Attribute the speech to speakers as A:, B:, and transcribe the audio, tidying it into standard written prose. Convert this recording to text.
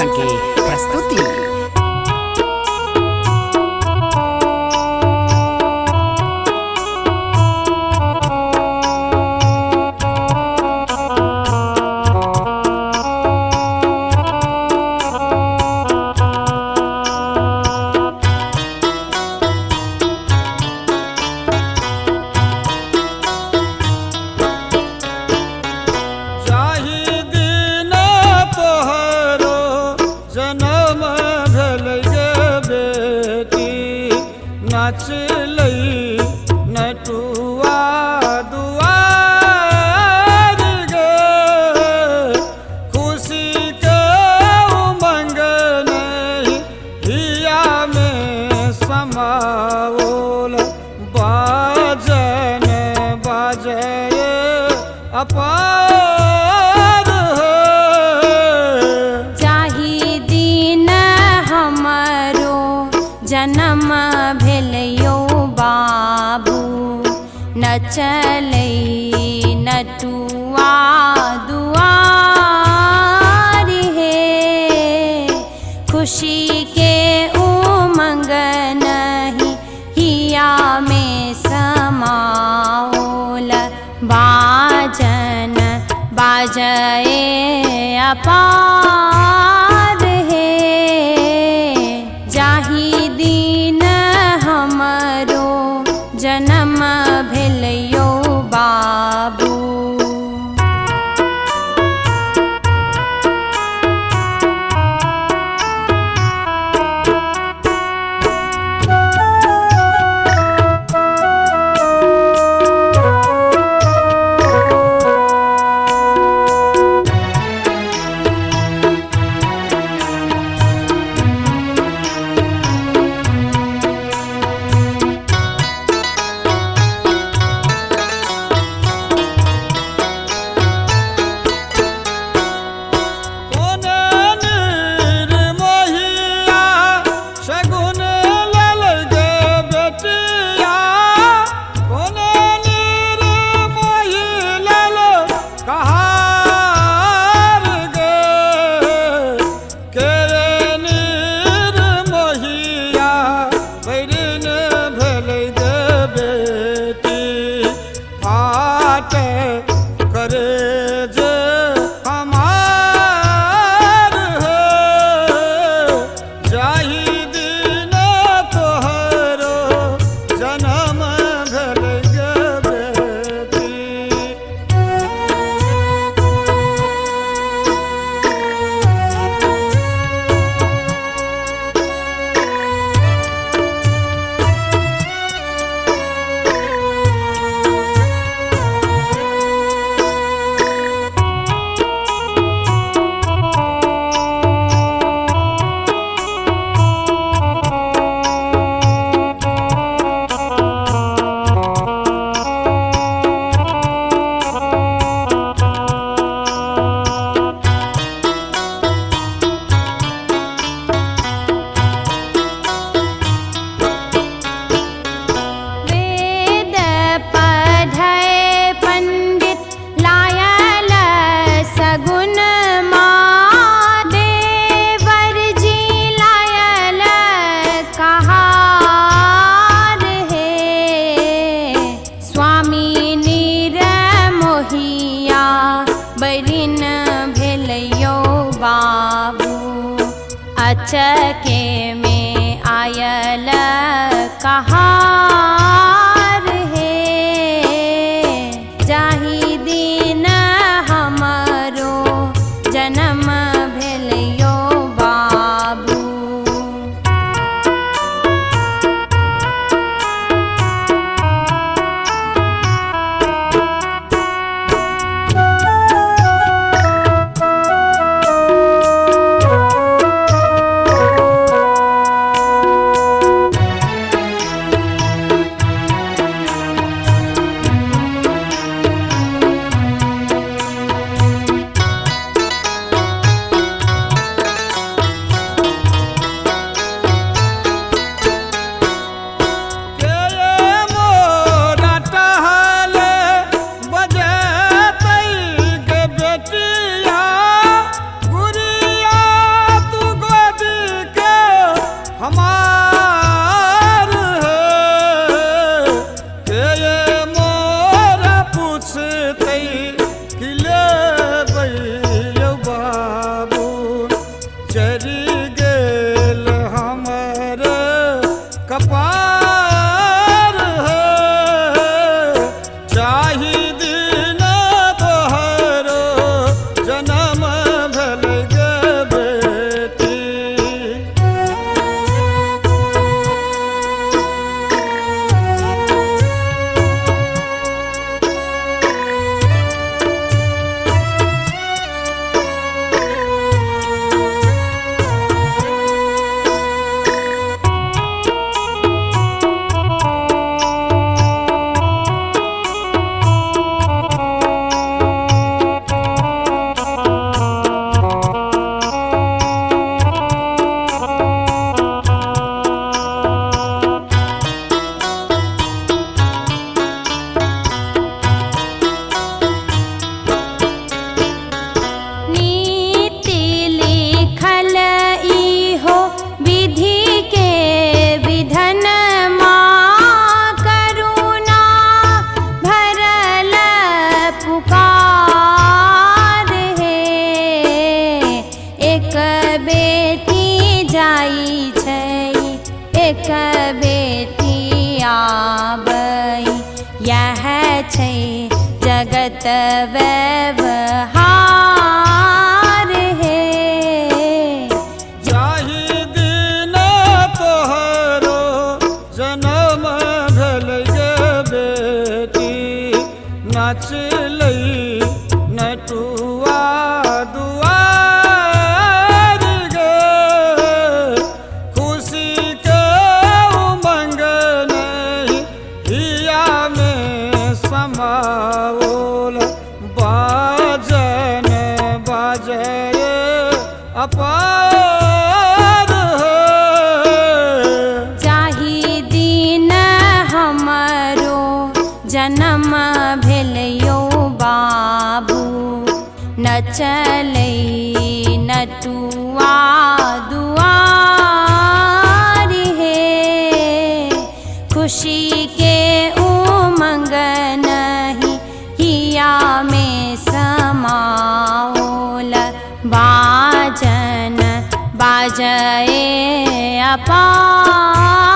A: Production के प्रस्तुति।
B: नाचलै नटुआ दुआर गे, खुशी के उमंग नहीं हिया में समाओल। बाजन बाजे अपार हो।
C: जाहि दिन हमरो जन्म भेलयो बाबू, नचलै नटुआ दुआर हे। खुशी के उमंग नहीं हिया में समाओल। बाजन बाजए अपार हे। जाहि दिन हमरो जन्म भेलयो बाबू। बरिन भेलयो बाबू, अचके में आयल कहार हे। जाहि दिन हमरो जन्म भेलयो बाबू।
B: जरि गेल हमर कपार हे। जाहि दिन तोहरो जनम भेल गे बेटी।
C: नीति लिखल इहो विधि के विधन माँ, करुणा भरल पुकार हे। एक बेटी जाइ छै एक बेटी आबै, यह छै जगत व्यवहार हे।
B: जाहि दिन तोहरो जनम भेल गे बेटी, नचलै नटुआ दुआर गे। खुशी के उमंग नहीं हिया में समाओल, बाजन बाजे अपार हे।
C: जाहि दिन हमरो जनम भेलयो बाबू, नचलै नटुआ दुआर हे। खुशी के उमंग नहीं हिया में समाओल, बाजन बाजए अपार।